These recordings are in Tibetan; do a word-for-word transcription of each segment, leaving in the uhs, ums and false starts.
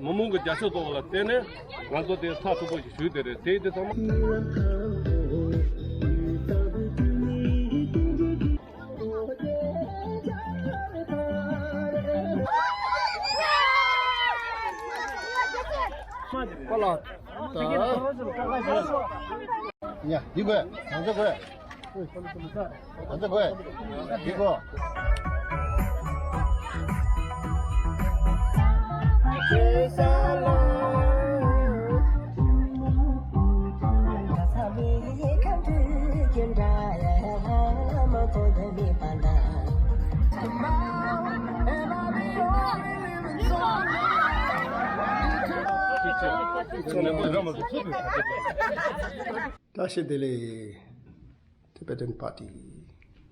མི་མང་གི་རྒྱབ་སྐྱོར་གཏོང་བ་ལ་བརྟེན་ནས་ང་ཚོ་དེ་ས་མཐོ་པོ་ཞིག་བཞུགས་བསྡད་རེད། དེ་དེ་ཚང་མ། པ་ལགས། ཡ། འདི་དགོས། ང་ཚོ་དགོས། ང་ཚོ་དགོས། འདི་དགོས། བཀྲ་ཤིས་བདེ་ལེགས། Tibetan Party།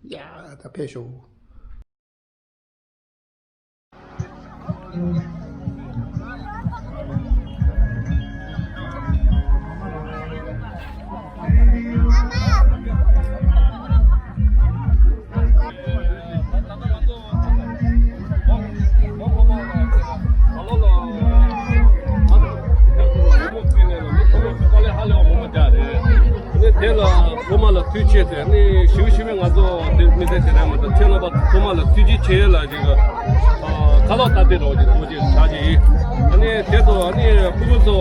ཡ། ད་ཕེབས་ཤོག། དེ་ལ་སློབ་མ་ལ་ཐུགས་རྗེ་ཆེ་ཟེར་ནི་ཞུ་ཞུ་བའི་ང་ཚོ་དེ་མི་ཚེ་དེ་རང་མི་འདུག་ཁྱེད་རྣམ་པ་སློབ་མ་ལ་ཐུགས་རྗེ་ཆེ་ལ་ཅིག་ཁ་ལོ་ལྟ་དེ་རོགས་ཀྱི་ཐུགས་རྗེ་ཆེ་ཞིག་ཡིན། ཨ་ནི་དེ་ཚོ་ཨ་ནི་ཕྲུ་གུ་ཚོ་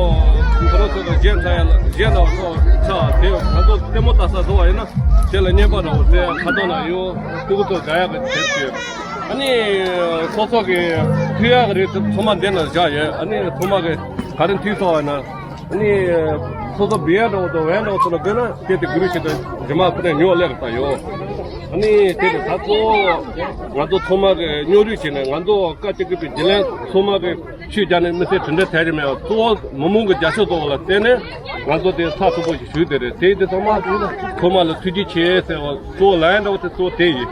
ཁོ་རང་ཚོ་གཞན་ཚ་ཡ་གཞན་ལ་ཚོ་ཚ་དེ་ང་ཚོ་ལྟད་མོ་ལྟ་ས་བཟོ་བ་ཡིན་ན། དེ་ལ་བརྙན་པར་རོགས་ཟེར་ཁ་ཏོན་ལ་ཡོད། ཕྲུ་གུ་ཚོ་དགའ་ཡག་གི་དེབ་ཅིག་ཨ་ནི་སོ་སོ་གི་མཐུན་ཡག་གི་རིགས་ཚང་མ་འདི་ན་བཞག་ཡོད། ཨ་ནི་ཚང་མ་གི་ག་རེ་མཐུན་སོང་བ་ན། ཨ་ནི་སོ་སོ་བི་ཡ་འདྲ་བོ་དང་ཝན་འདྲ་བོ་ཚོ་ལ་དགོས་ན་དེ་དེ་གུ་རུ་ཞིག་དང་རྗེས་མ་ཁོ་ནས་ཉོ་སླེབས་ད་ཡོད། ཨ་ནི་དེ་དེ་ད་གཙོ་བོ་ང་ཚོ་ཚང་མ་གི་སྙོམས་རུས་བྱས་ནས་ང་ཚོ་བཀའ་སྤྱི་གི་པའི་བརྗེ་ལེན་ཚང་མ་གི་ཆོས་རྒྱ་ནས་མི་སེར་གྲུབ་འབྲས་ཐད་རི་མེད་པ་གཙོ་བོ་མི་མང་གི་རྒྱབ་སྐྱོར་གཏོང་བ་ལ་བརྟེན་ནས་ང་ཚོ་དེ་ས་མཐོ་པོ་ཞིག་བཞུགས་བསྡད་རེད། དེ་དེ་ཚང་མ་ཚང་མ་ལ་ཐུགས་རྗེ་ཆེ་ཟེར་བ་གཙོ་བོ་ལན་འདྲ་བོ་དེ་གཙོ་བོ་དེ་ཡིན།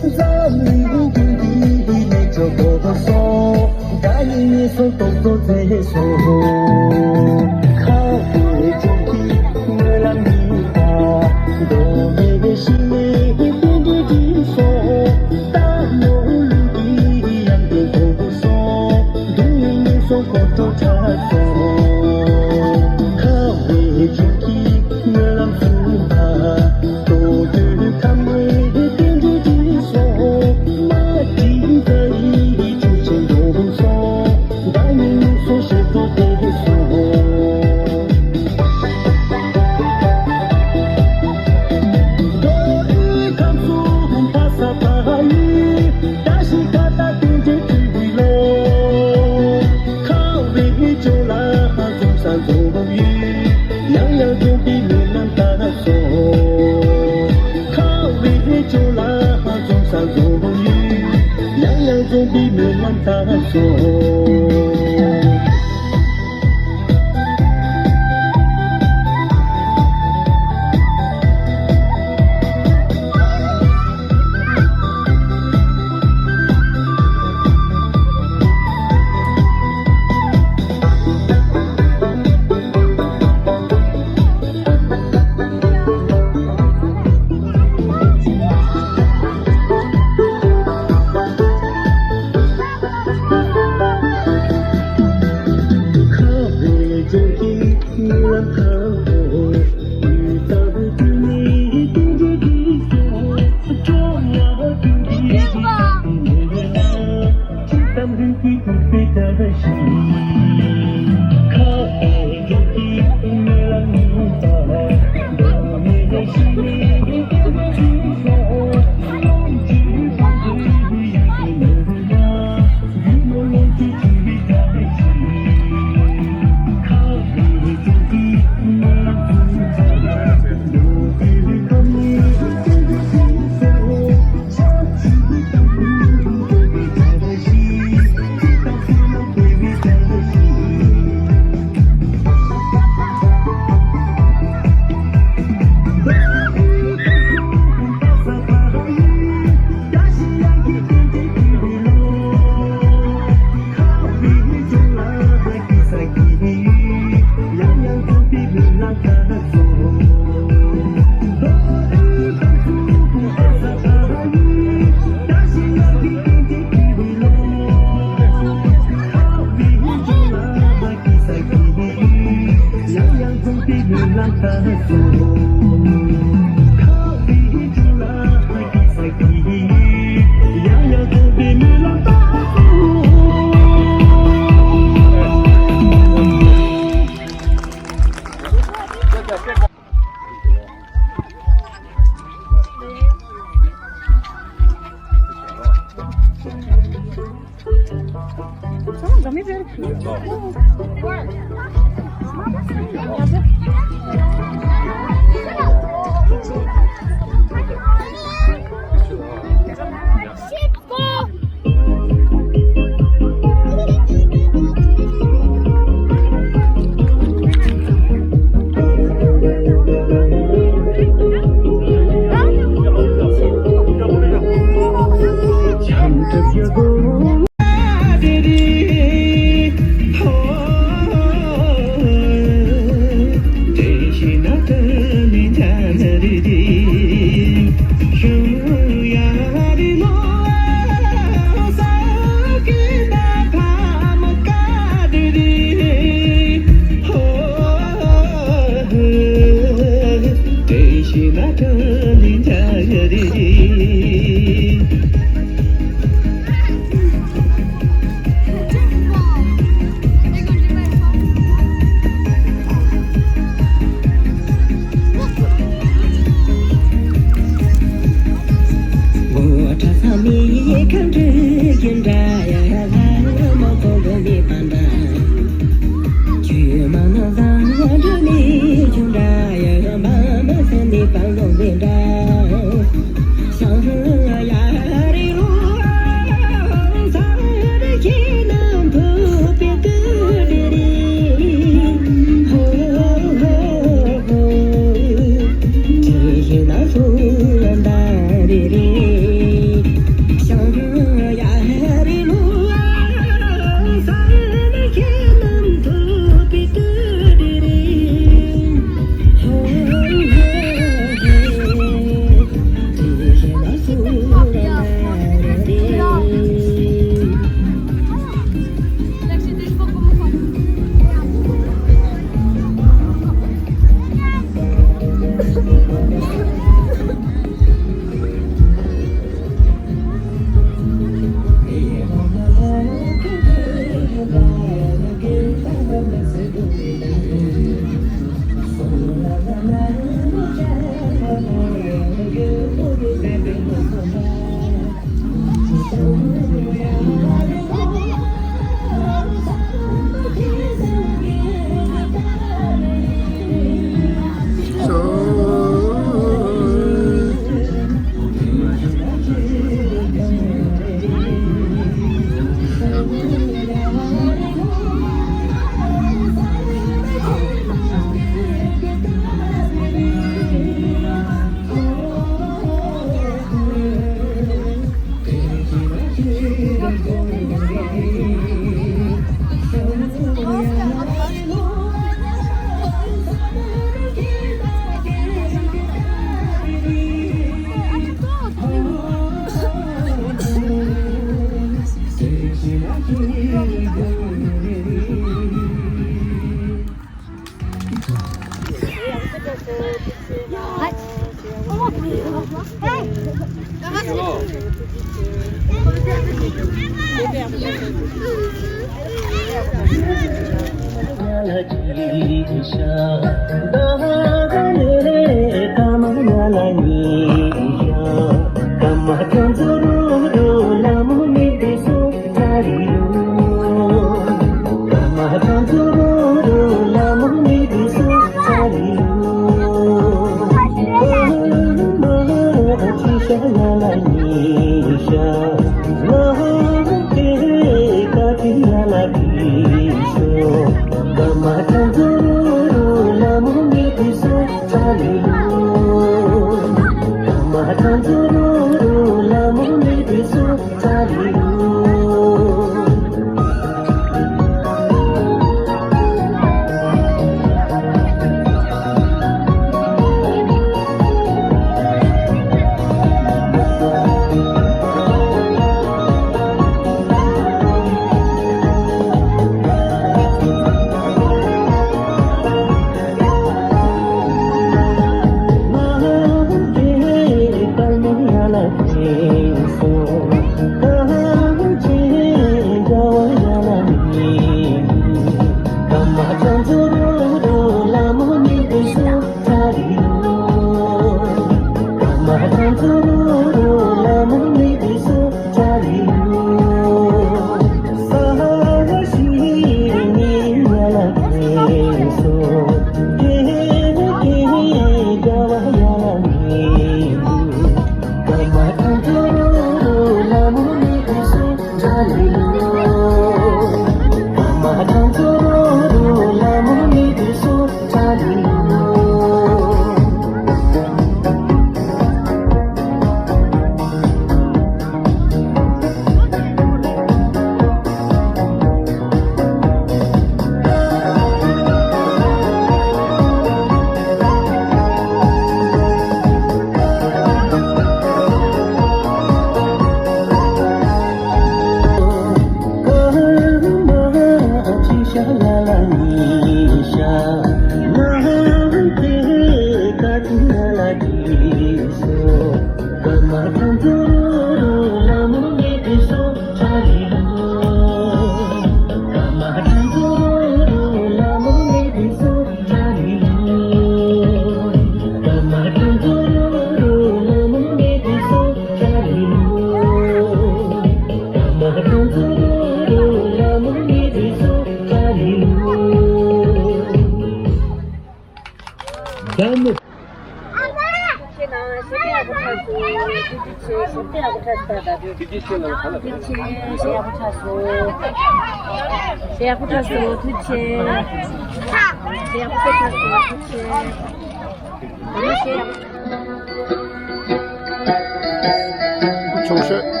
ཆུང་ཤོས།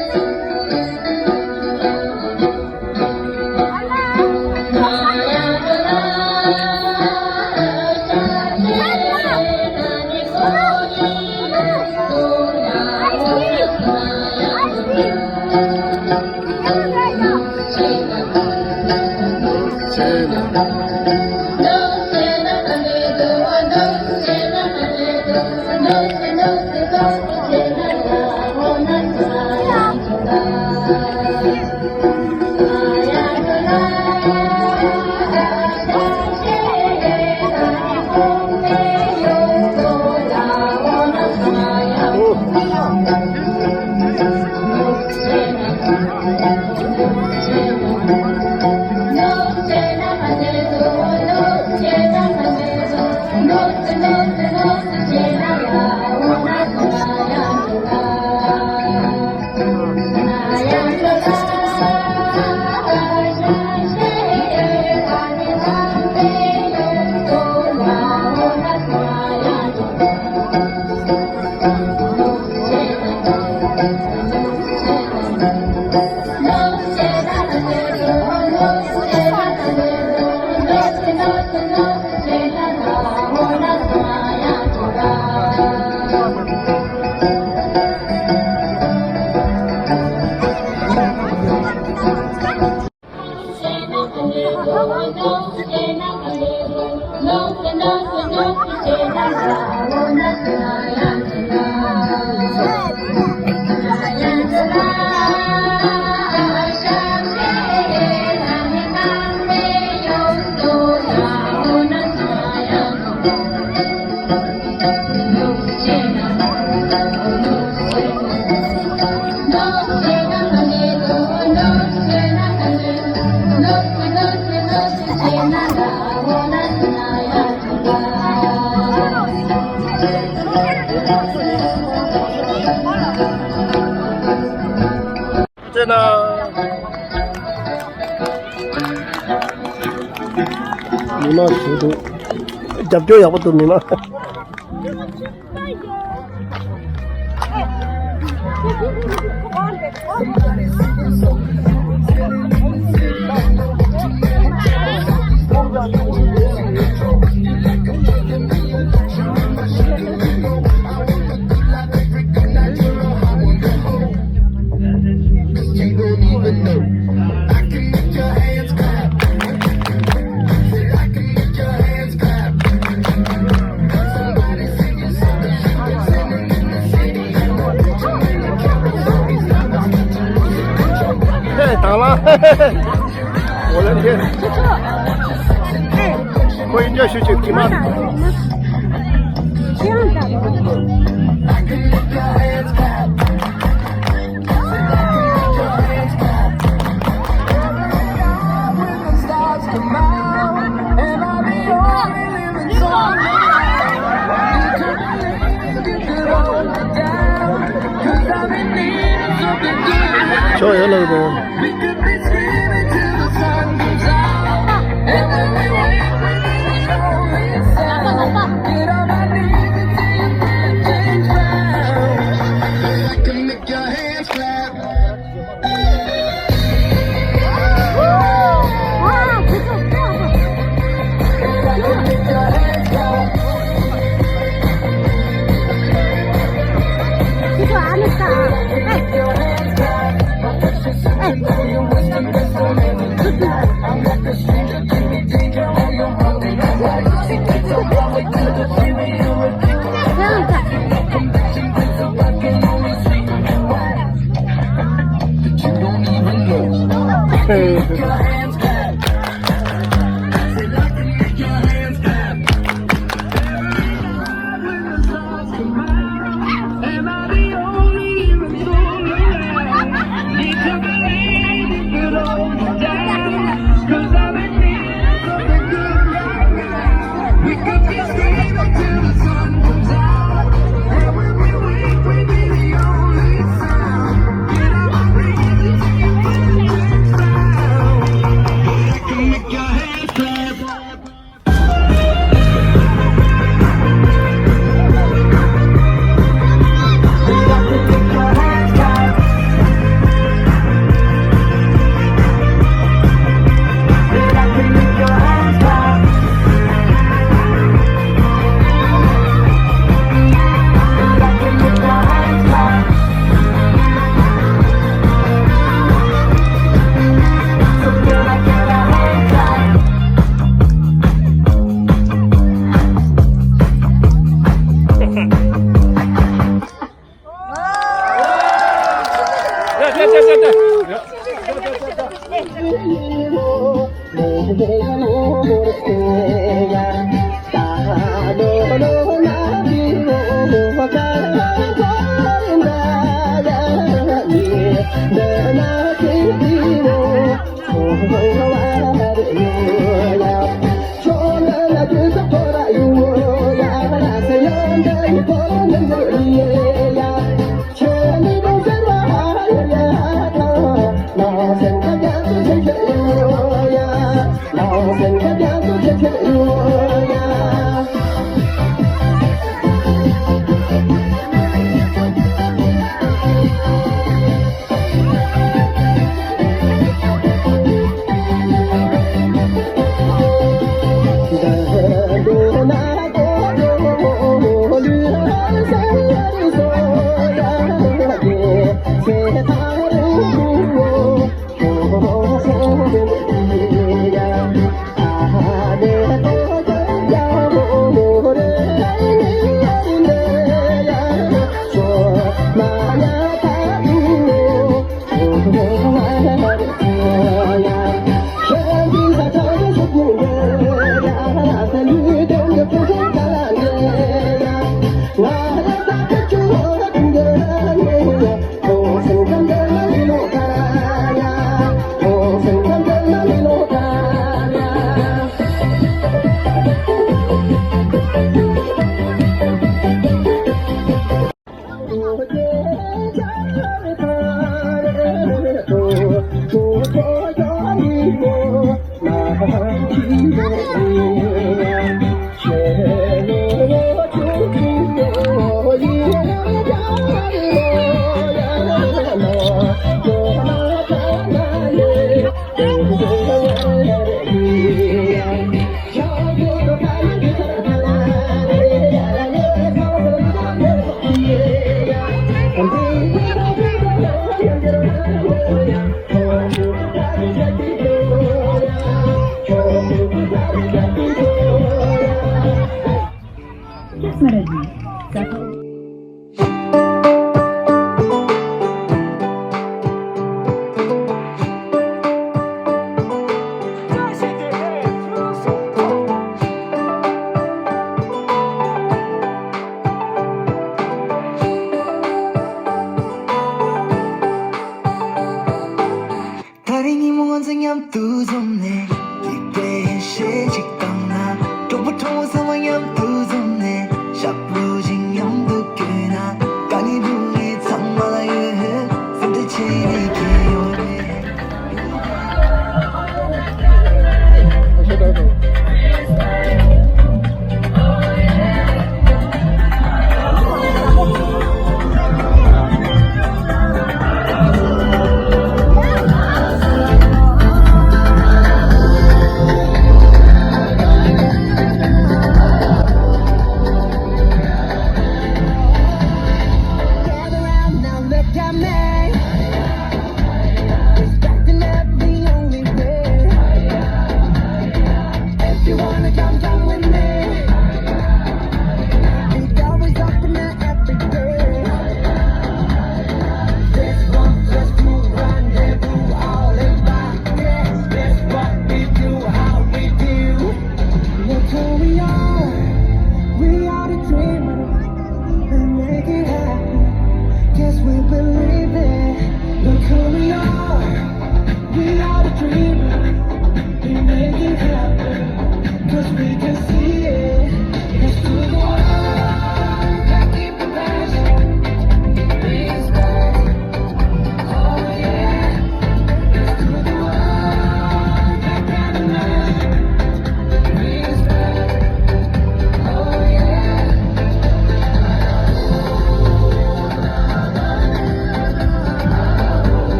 ཅེ་ན། མི་མང་ཞིག་འདུག་རྒྱབ་སྐྱོར་ཡག་པོ་འདུག་མི་མང་། ཧེ། དང་བླངས། འོ་ལེ། ཁྱེད། ཁོ་ཡིན་འདྲ་ཞུ་ཅིག་དྲི་མ། ཁྱོད་ཡར་ལངས་དང་།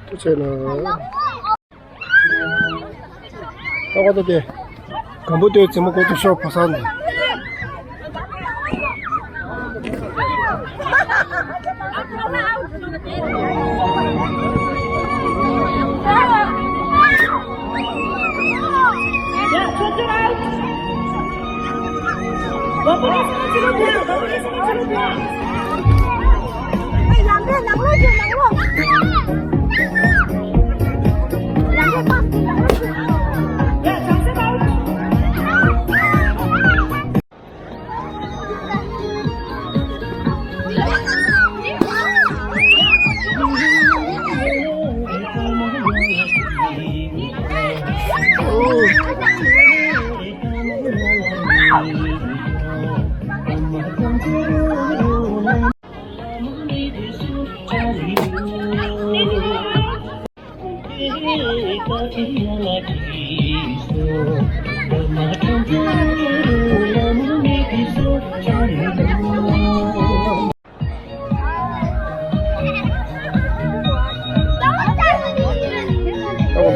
ཐུགས་རྗེ་གནང་། ལྟ་བ་ལྟ་སྟེ། སྒམ་པོ་སྟོད་རྩེ་མོ་ཀོ་ཏུ་ཤོར་བ་སང་ནས། ད་ང་ཚོ་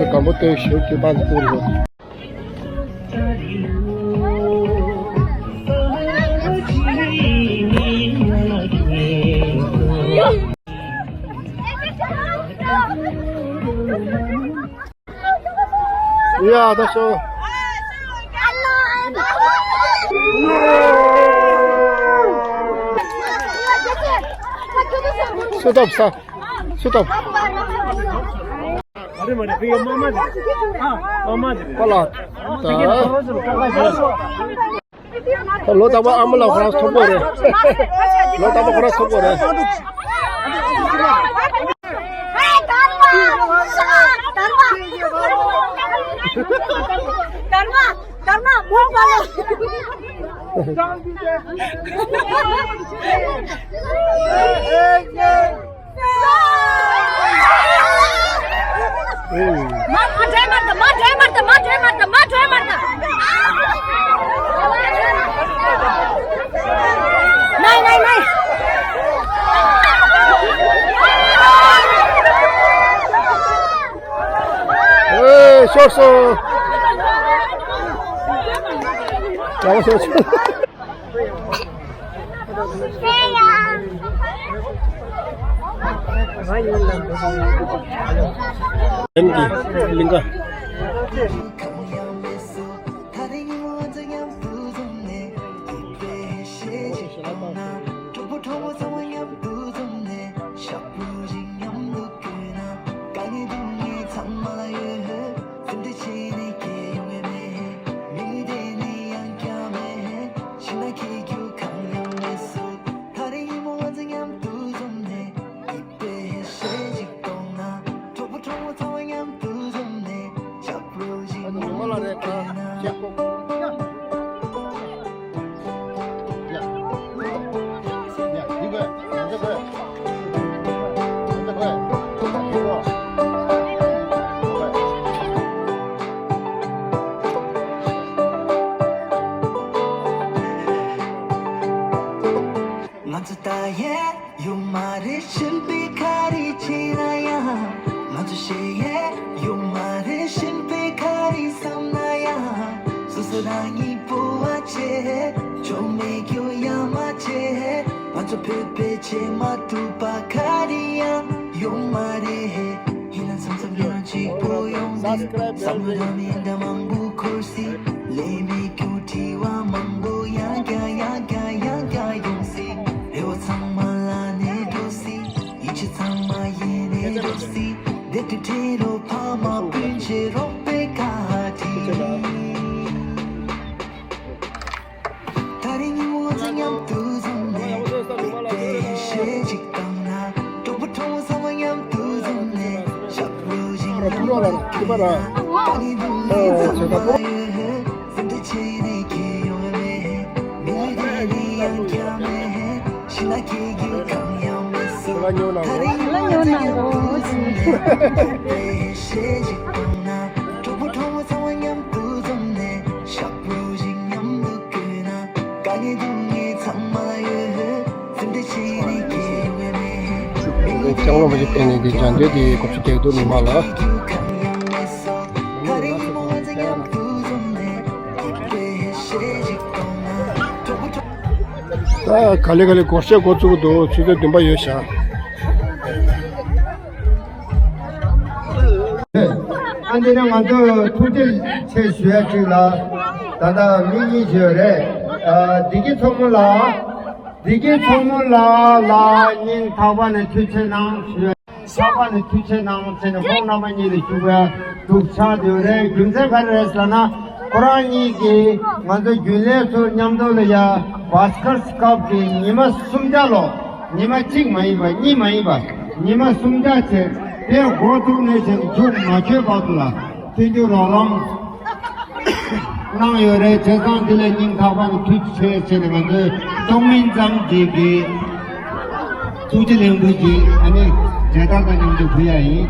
སྒམ་པོ་སྟོད་ཞོལ་གྱི་པར་འདི་བསྐུར་ཡོད། ཡ་ད་ཤོ། སུ་ཐོབ་ས། སུ་ཐོབ། ཨ་རེ་མ་རེ་ཕི་ཡ་མ་མ་རེ། ཨ་མ་མ་རེ། པ་ལགས། ད། ད་ལོ་རྟག་པར་ཨ་མ་ལགས་ཁོ་རང་ཐོབ་དགོས་རེད། ལོ་རྟག་པར་ཁོ་རང་ཐོབ་དགོས་རེད། ཨེ། ཤོར་སོང་། ལག་པ་ཤོར་སོང་། ཨེམ་གྱི་གླིང་ག། རེད། ཤིན་པའི་ཁ་རི་ཆེ་ན་ཡང་ང་ཚོ་ཤེས་ཡས་ཡོད་མ་རེད། ཤིན་པའི་ཁ་རི་བསམ་ན་ཡང་སོ་སོ་རང་ཉིད་སྤོ་བ་བྱེད། ཆོ་མེད་རྒྱུ་ཡ་མ་བྱེད། ང་ཚོ་བོད་པའི་ཆེས་མ་ཐུབ་པ་ག་རེ་ཡང་ཡོད་མ་རེད། ཡིན་ན་མཚམས་མཚམས་ཡང་གཅིག་པོ་ཡོང་སྲིད། བསམ་བློ་དང་མི་འདྲ་མང་པོ་འཁོར་སྲིད། ལས་མེད་རྒྱུ་དྲི་བ་མང་པོ་ཡང་བསྐྱར་ཡང་བསྐྱར་ཡང་བསྐྱར་ཡོང་སྲིད། རེ་བ་ཚང་མ་ལ་ནས་འགྲོ་སྲིད། ཡིད་ཆེས་ཚང་མ་ཡེ་ནས་འགྲོ་སྲིད། བདེ་སྐྱིད་འཕྲད་རོགས། ཕ་མ་སྤུན་མཆེད་རོགས་པའི་ཁ་བྲིས། ད་རིང་ཉིན་མོ་ཚང་མཉམ་དུ་འཛོམས་ནས། དེ་བཤད་ཅིག་བཏང་ན། གྲོགས་པོ་གྲོགས་མོ་ཚང་མ་མཉམ་དུ་འཛོམས་ནས། ཞབས་བྲོ་ཞིག་ཉམས་ལ་ཀུན་ན། དཀའ་ངལ་སྡུག་བསྔལ་ཚང་མ་ཡོད། སེམས་ཁྲལ་བྱེད་ནས་ཁྱད་ཡོང་བ་མེད། མི་ལུས་བདེ་ནས་ཡང་བསྐྱར་མེད། ཕྱི་ལ་སྐྱེ་རྒྱུ་གང་ཡང་མེད་སོ། ད་རིང་ཉིན་མོ་ཚང་མཉམ་དུ་འཛོམས་ནས། དེ་བཤད་ཅིག་བཏང་ན། གྲོགས་པོ་གྲོགས་མོ་ཚང་མ་མཉམ་དུ་འཛོམས་ནས། ཞབས་བྲོ་ཞིག་མཉམ་དུ་ཀུན་ན། དཀའ་ངལ་སྡུག་བསྔལ་ཚང་མ་ཡོད། སེམས་ཁྲལ་བྱེད་ནས་ཁྱད་ཡོང་བ་མེད། ལྕང་ལོ་མ་ཞིག་བསྟན་ནས་འདི་སྦྱང་འདོད་དེ་གོ་ཆ་གེགས་འདུག་མི་མང་ལ། ད་ག་ལེ་ག་ལེ་སྒོར་གཞས་འགོ་བཙུགས་འདུག་ཆུ་ཚོད་བདུན་པ་ཡོད་ཤག་ཨ་འདི་ནི་ང་ཚོ་ཐུགས་རྗེ་ཆེ་ཞུ་ཡ་གཅིག་ལ། ད་ལྟ་མི་གཉིས་བྱོས་རེད། ཨ་བདེ་སྐྱིད་མཚོ་མོ་ལགས། བདེ་སྐྱིད་མཚོ་མོ་ལགས་ལ་སྙིང་ཐག་པ་ནས་ཐུགས་རྗེ་གནང་ཞུ་ཡ། ཐག་པ་ནས་ཐུགས་རྗེ་གནང་ཟེར་ནས་ཁོང་རྣམ་པ་གཉིས་ལ་ཞུ་བའི་སྡུག་ཆགས་དེ་རེད། རྒྱུ་མཚན་ག་རེ་རེད་ཟེར་ན། ཁོ་རང་གཉིས་ཀྱིས་ང་ཚོ་རྒྱུན་ལས་ཚོ་མཉམ་དུ་ལ་ཡ་བྷ་སི་ཀར་སི་ཀབ་ཀྱི་ཉི་མ་སུམ་བརྒྱ་ལོ། ཉི་མ་གཅིག་མ་ཡིན་པ་གཉིས་མ་ཡིན་པ་ཉི་མ་སུམ་བརྒྱ་བྱས་དེ་འགོ་བཙུགས་ནས་བྱས་མཇུག་མ་ཆོད་བར་དུ་ལ་མཐུན་འགྱུར་རོགས་རམ་གནང་ཡོད་རེད། བྱས་ཙང་དེ་ལ་སྙིང་ཐག་པ་ནས་ཐུགས་རྗེ་ཆེ་ཟེར་ནས་ང་ཚོའི་གཏོང་མིན་ཙམ་གྱི་གི་ཐུགས་རྗེ་ལེགས་འབུལ་གྱི་ཨ་ནི་མཇལ་དར་དང་མཉམ་དུ་ཕུལ་ཡ་ཡིན།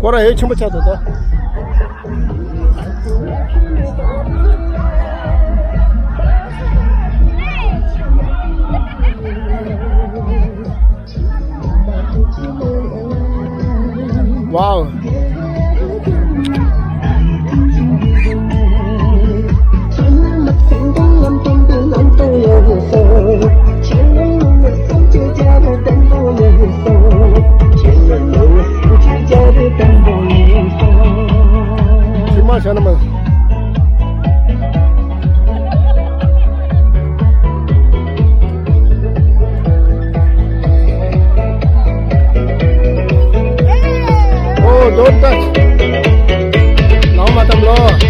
ཁོ་རང་ཧེ་ཆེན་པོ་ཆགས་འདུག་ད། ཝའོ། ཅི་མ་བྱ་ན་མ། Oh, don't touch. ལོང་མ་བཏང་ལོ།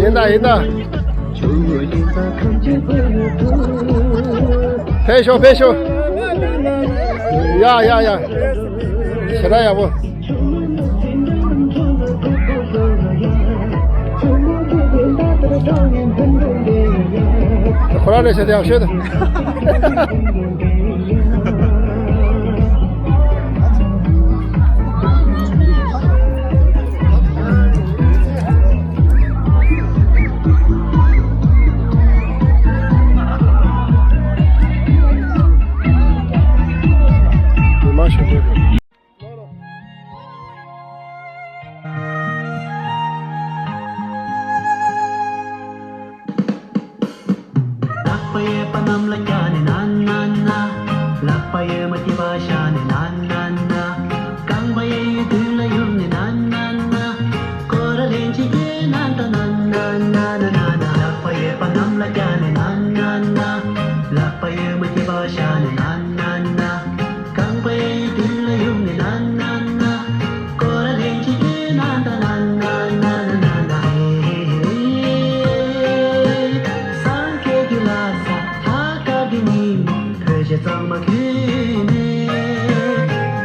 ཡིན་ད་ཡིན་ད། ཕེབས་ཤོག་ཕེབས་ཤོག་ཡ་ཡ་ཡ། ཞེ་དྲག་ཡག་པོ། ཁོ་རང་ལས་བྱེད་དེ་ཡག་ཤོས་དང་། མི་མང་ཞིག་འདུག་ལག་པ་གཡས་པ་གནམ་ལ་བཀྱག་ནས་ན་ན་ན། ལག་པ་གཡོན་མ་སྐེད་པ་བཞག་ནས་ན་ན་ན། རྐང་པ་གཡས་གཡོན་མདུན་ལ་གཡུག་ནས་ན་ན་ན། སྐོར་ར་ལེན་ཅིག་གི་ན་ད་ན་ན་ན་ན་ན། ལག་པ་གཡས་པ་གནམ་ལ་བཀྱག་ནས་ན་ན་ན། ལག་པ་གཡོན་མ་སྐེད་པ་བཞག་ནས་ན་ན་ན། རྐང་པ་གཡས་གཡོན་མདུན་ལ་གཡུག་ནས་ན་ན་ན། སྐོར་ར་ལེན་ཅིག་གི་ན་ད་ན་ན་ན་ན་ན། ཧེ་ཧེ་ཧེ། སངས་རྒྱས་ཀྱི་ལྷ་ས་ལྷ་དཀར་གྱི་ཉིན་མོ། བོད་ཆས་གཙང་མ་གྱོན་ནས།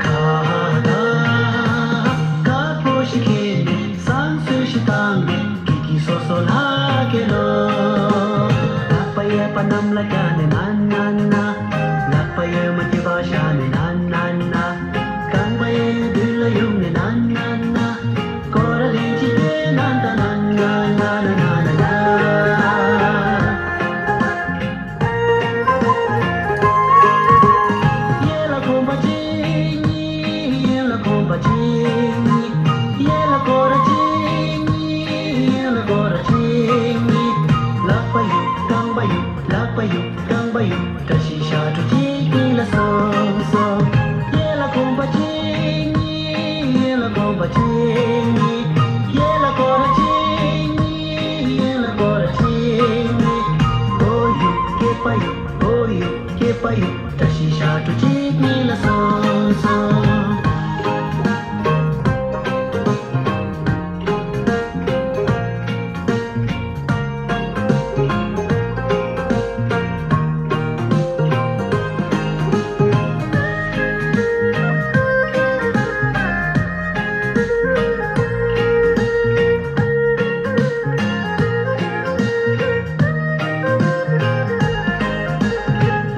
ཁ་བཏགས་དཀར་པོ་ཞིག་འཁྱེར་ནས། བསང་གསོལ་ཞིག་བཏང་ནས། སྐྱིད་སྐྱིད་སོ་སོ་ལྷག་གེ་ལོ། ལག་པ་གཡས་པ་གནམ་ལ་བཀྱག་ནས་ན་ན་ན། ལག་པ་གཡོན་མ་སྐེད་པ་བཞག་ནས་ན་ན་ན། རྐང་པ་གཡས་གཡོན་མདུན་ལ་གཡུག་ནས་ན་ན་ན། སྐོར་ར་ལེན་ཅིག་གི་ན་ད་ན་ན་ན་ན་ན་ན། གཡས་ལ་གོམ་པ་གཅིག་གཉིས། གཡོན་ལ་གོམ་པ་གཅིག་གཉིས། གཡས་ལ་སྐོར་ར་གཅིག་གཉིས། གཡོན་ལ་སྐོར་ར་གཅིག་གཉིས། ལག་པ་གཡུག་རྐང་པ་གཡུག་ལག་པ་གཡུག་རྐང་པ་གཡུག་བཀྲ་ཤིས་ཞབས་བྲོ་གཅིག་གཉིས་ལ་སོང་སོང་། གཡས་ལ་གོམ་པ་གཅིག་གཉིས། གཡོན་ལ་གོམ་པ་གཅིག་གཉིས། གཡས་ལ་སྐོར་ར་གཅིག་གཉིས། གཡོན་ལ་སྐོར་ར་གཅིག་གཉིས། སྒོ་གཡུག་སྐེད་པ་གཡུག་སྒོ་གཡུག་སྐེད་པ་གཡུག་བཀྲ་ཤིས་ཞབས་བྲོ་གཅིག་གཉིས་ལ་སོང་སོང་།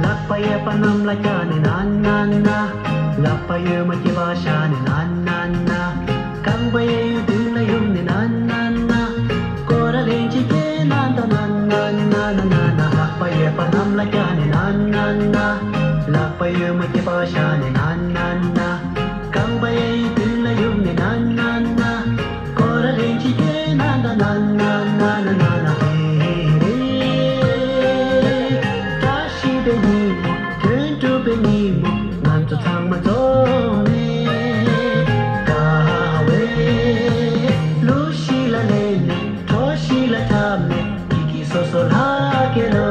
ལག་པ་གཡས་པ་གནམ་ལ་བཀྱག་ནས་ན་ན་ན། ལག་པ་གཡོན་མ་སྐེད་པ་བཞག་ནས་ན་ན་ན། རྐང་པ་གཡས་གཡོན་མདུན་ལ་གཡུག་ནས་ན་ན་ན། སྐོར་ར་ལེན་ཅིག་གི་ན་ད་ན་ན་ན་ན་ན་ན། ལག་པ་གཡས་པ་གནམ་ལ་བཀྱག་ནས་ན་ན་ན། ལག་པ་གཡོན་མ་སྐེད་པ་བཞག་ནས་ན་ན་ན། རྐང་པ་གཡས་གཡོན་མདུན་ལ་གཡུག་ནས་ན་ན་ན། སྐོར་ར་ལེན་ཅིག་གི་ན་ད་ན་ན་ན་ན་ན་ན། ཧེ་རེ། བཀྲ་ཤིས་པའི་ཉིན་མོ། དོན་གྲུབ་པའི་ཉིན་མོ། ང་ཚོ་ཚང་མ་འཛོམས་ནས། དགའ་བའི་གླུ་ཞིག་ལ་ལེན་ནས། བྲོ་ཞིག་ལ་འཁྲབ་ནས། སྐྱིད་སྐྱིད་སོ་སོ་ལྷག་གེ་ལོ།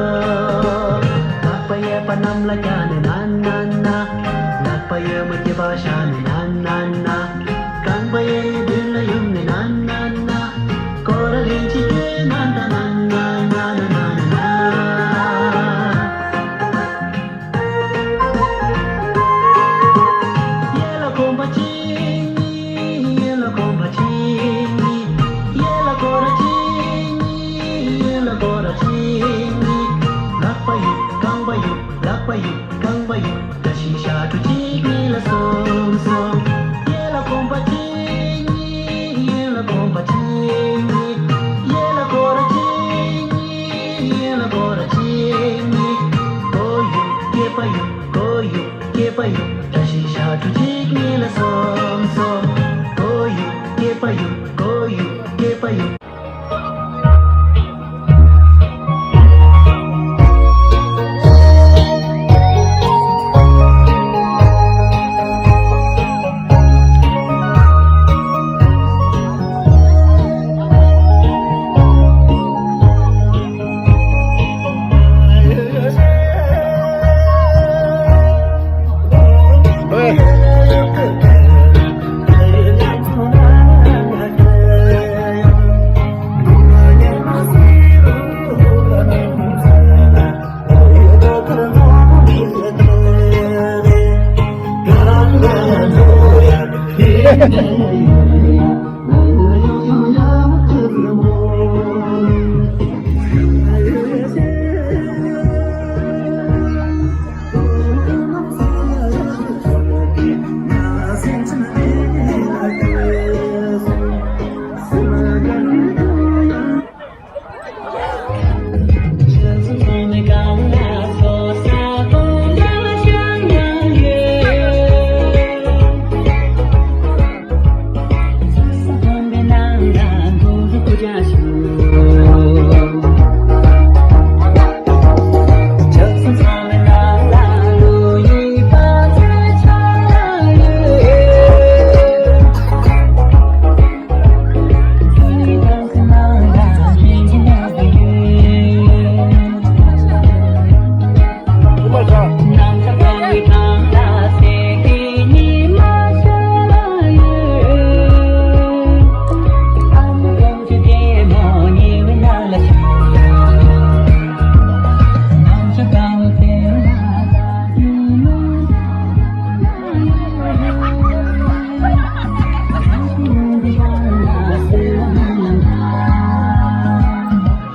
ལག་པ་གཡས་པ་གནམ་ལ་བཀྱག་ནས་ན་ན་ན། ལག་པ་གཡོན་མ་སྐེད་པ་བཞག་ནས་ན་ན་ན། རྐང་པ་གཡས་གཡོན་མདུན་ལ་གཡུག་ནས་ན་ན་ པ་ཡོད། བཀྲ་ཤིས་ཞབས་བྲོ་གཅིག་གཉིས་ལ་སོམ་སོམ། གོ་ཡོད་སྐྱེས་པ་ཡོད། གོ་ཡོད་སྐྱེས་པ་ཡོད།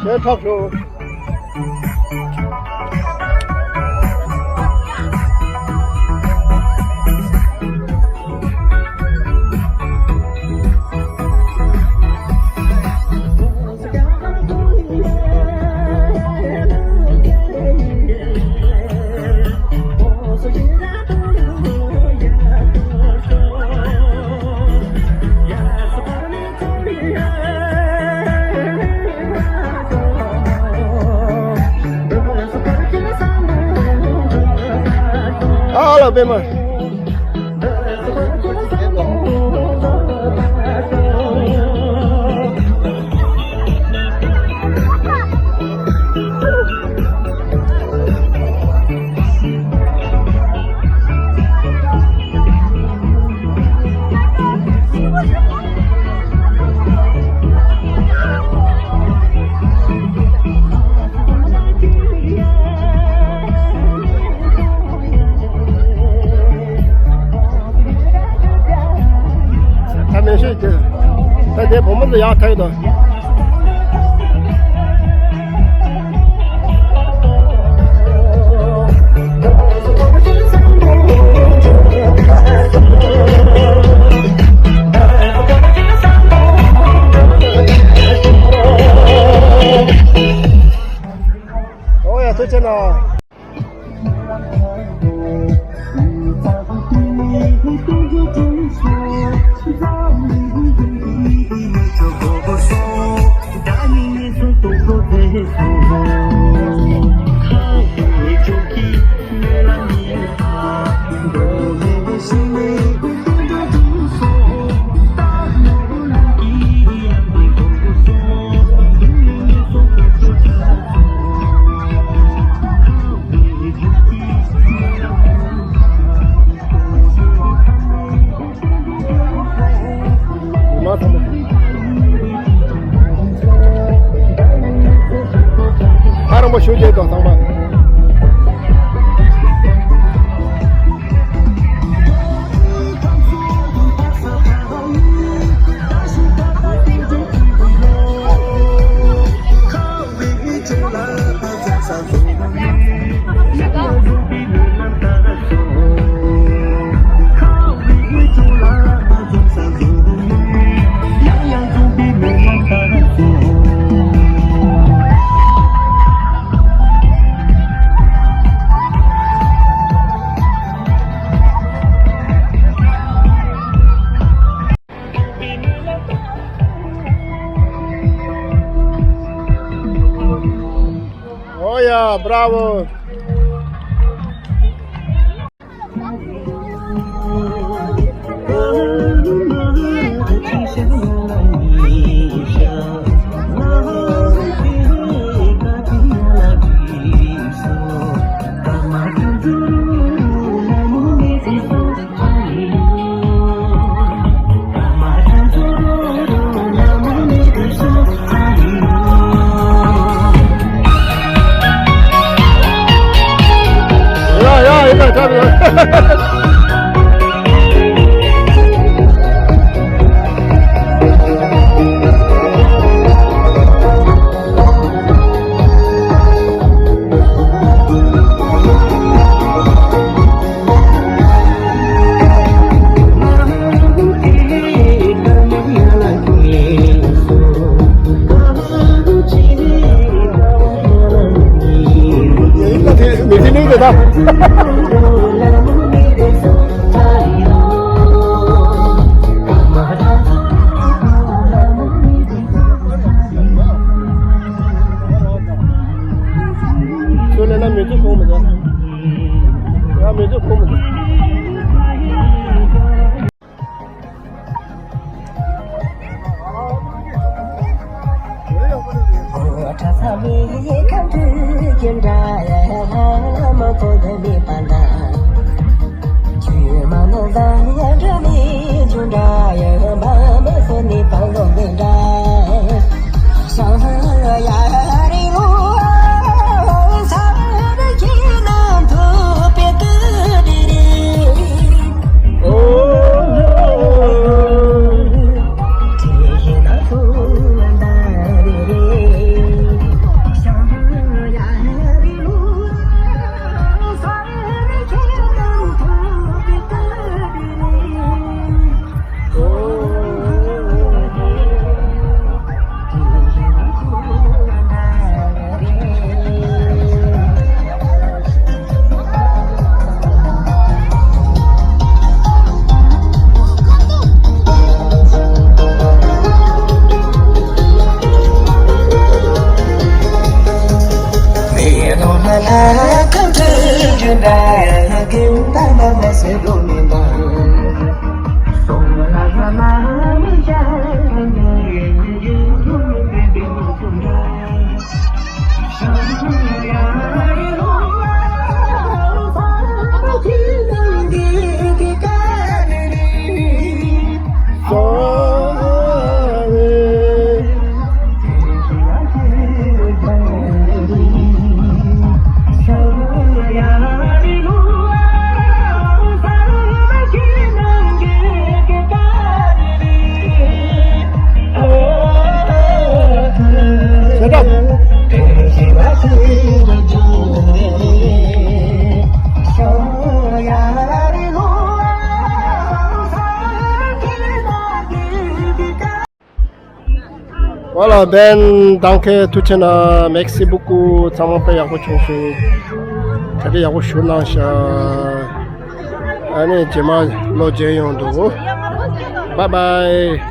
ཞེས་ཁྲག་ཤོར། ཨ་ལ་པད་མ། ད་མེ་ཤོད་ཀྱི། ད་དེ་བུ་མོ་ཚོ་ཡག་ཐག་དང་། ཨོ་ཡ་ཐུགས་རྗེ་གནང་། ཨ་རོ་མ་ཞུ་རྒྱལ་དང་ཚང་མ། Bravo. ཁྱོད་ལས་ན་མི་ཚོགས་ཁོང་མི་འདུག་ང་མི་ཚོགས་ཁོང་མི་འདུག་ཨོ་ལ་བན་དང་ཁའི་ཐུགས་ཆེ་ན་མེག་སི་བུ་ཀུ་ཚང་མ་དཔེ་ཡག་པོ་བྱུང་སོང་། ག་དེ་ཡག་པོ་ཞུ་གནང་ཤག་ཨ་ནི་རྗེས་མ་ལོ་མཇལ་ཡོང་འདུག Bye bye.